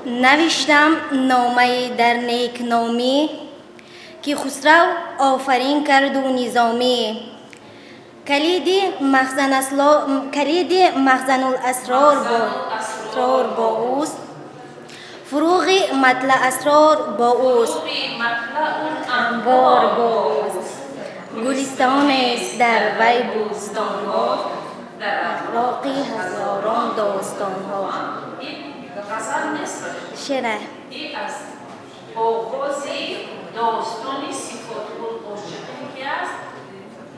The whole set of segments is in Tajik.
Навиштам номае дар некномӣ, ки Хусрав офарин карду Низомӣ. Калиди махзанул асрор бо ӯст, фуруғи матлаъ асрор бо ӯст, анвор бо ӯст. Гулистонест дар вай бӯстонҳо, дар афроқи ҳазорон достонҳо. Ғазал нест. Шеър. Ин аз оғози достони сифотул ошиқин ки аст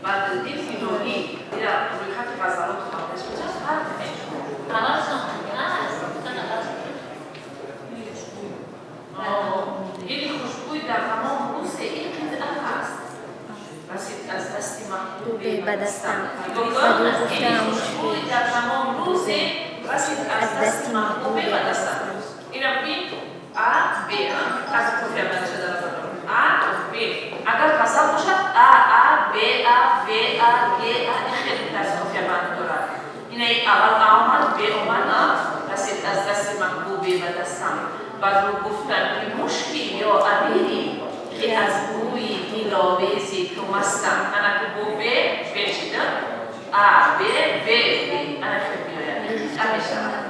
Бадриддин Финонӣ. Ира рӯйхати ғазалот хонда шуда фарқ мешуд. Гили хушбӯй дар ҳамон рӯзе ин қитъа ҳаст. Расид аз дасти маҳбубе ба дастам. Гили хушбӯй дар ҳамон рӯзе расид аз дасти маҳбубе ба дастам. Инам ин А, Б. Аз кофия бандиша дар назар дорам. А, Б. Агар ғазал бошад, А, А, Б, А, В, А, Г, А, ин хеле тарзи кофиябандӣ дорад. Ина аввал А омад, Б омад, А расид аз дасти маҳбубе ба дастам. Баъд гуфтам ки мушки ё амирӣ, ки аз бӯи диловези ту мастам. Ана ку бу Б, Б шида. А, Б, В, Б. Ана хел меояд. Ин қитъа мешавад.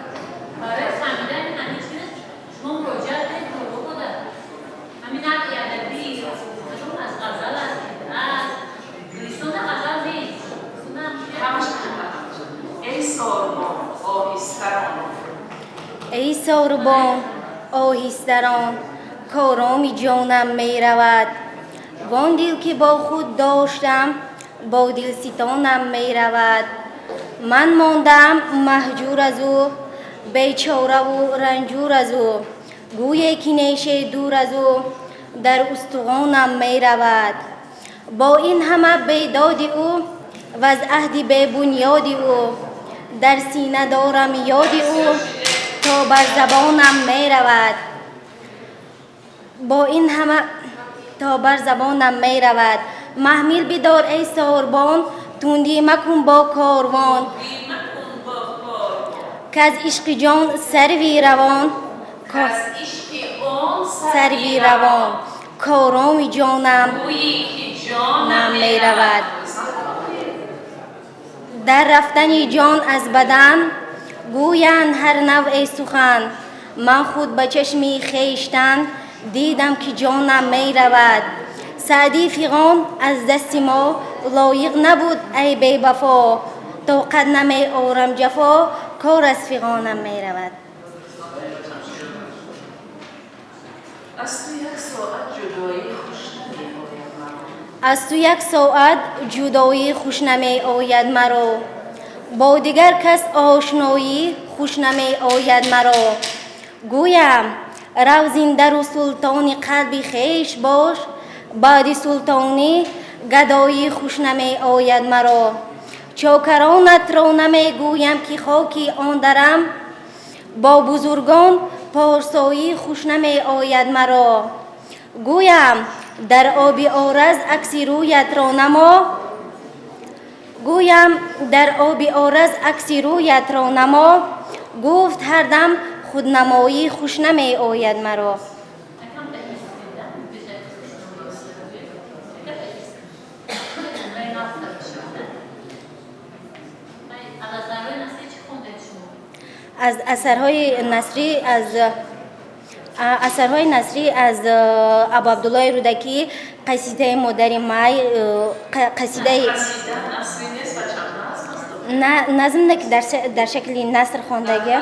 Барои фаҳмидани ҳамин чиз шумо муроҷиат кунед ба модар. Ҳамин навъи адабӣ кадом аз ғазал аст, қитъа аст. Гулистони ғазал нест. Ҳамаш қитъа. Эй сорбон, оҳистарон. Эй сорбон, оҳистарон, короми ҷонам меравад. Вон дил ки бо худ доштам, бо дилситонам меравад. Ман мондам маҳҷур аз ӯ, бечораву ранҷур аз ӯ. Гӯе ки неше дур аз ӯ, дар устухонам меравад. Бо ин ҳама бедоди ӯ, ваз аҳди бебунёди ӯ, дар сина дорам ёди ӯ, то бар забонам меравад. Бо ин ҳама то бар забонам меравад. Маҳмил бидор эй сорбон, тундӣ макун бо корвон, каз ишқи ҷон сарви равон, сарви равон, короми ҷонам меравад. Дар рафтани ҷон аз бадан гӯянд ҳар навъе сухан. Ман худ ба чашми хештан дидам ки ҷонам меравад. Саъдӣ фиғон аз дасти мо лоиқ набуд эй бевафо. Тоқат намеорам ҷафо, кор аз фиғонам меравад. Аз ту як соат ҷудоӣ хуш намеояд маро. Аз ту як соат ҷудоӣ хуш намеояд маро. Бо дигар кас ошноӣ хуш намеояд маро. Гӯям рав зиндару султони қалби хеш бош, баъди султонӣ гадоӣ хуш намеояд маро. Чокаронатро намегӯям ки хоки он дарам, бо бузургон порсоӣ хуш намеояд маро. Гӯям дар оби ораз акси рӯятро намо. Гӯям дар оби ораз акси рӯятро намо. Гуфт ҳар дам худнамоӣ хуш намеояд маро. Аз асарҳои насрӣ аз Абу Абдуллои Рӯдакӣ қасидаи модари май, қасидаи назм дар шакли наср хондагӣ,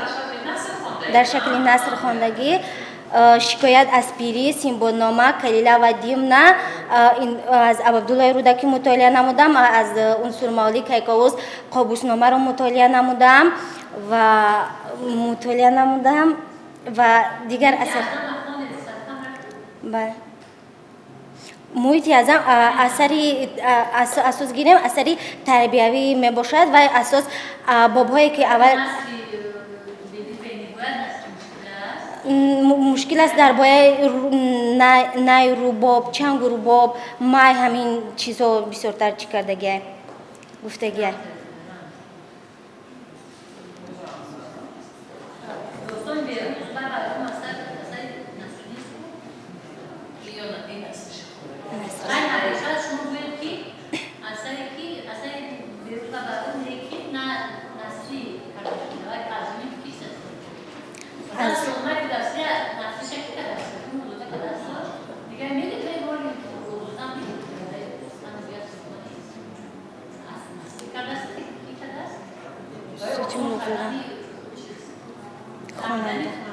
дар шакли наср хондагӣ, шикоят аз пирӣ, симбоднома, Калила ва Димна аз Абу Абдуллои Рӯдакӣ мутолиа намудам, аз Унсурмавлӣ Кайковус Қобусномаро мутолиа намудам ва мутолиа намудам ва дигар асар. Бале. Муҳити азам асари асос гирем, асари тарбиявӣ мебошад ва асос бобҳое ки аввал мушкил аст дар бораи най рубоб, чангу рубоб, май ҳамин чизҳо бисёртар чӣ кардагиай, гуфтагиай. Дорам, хонанда.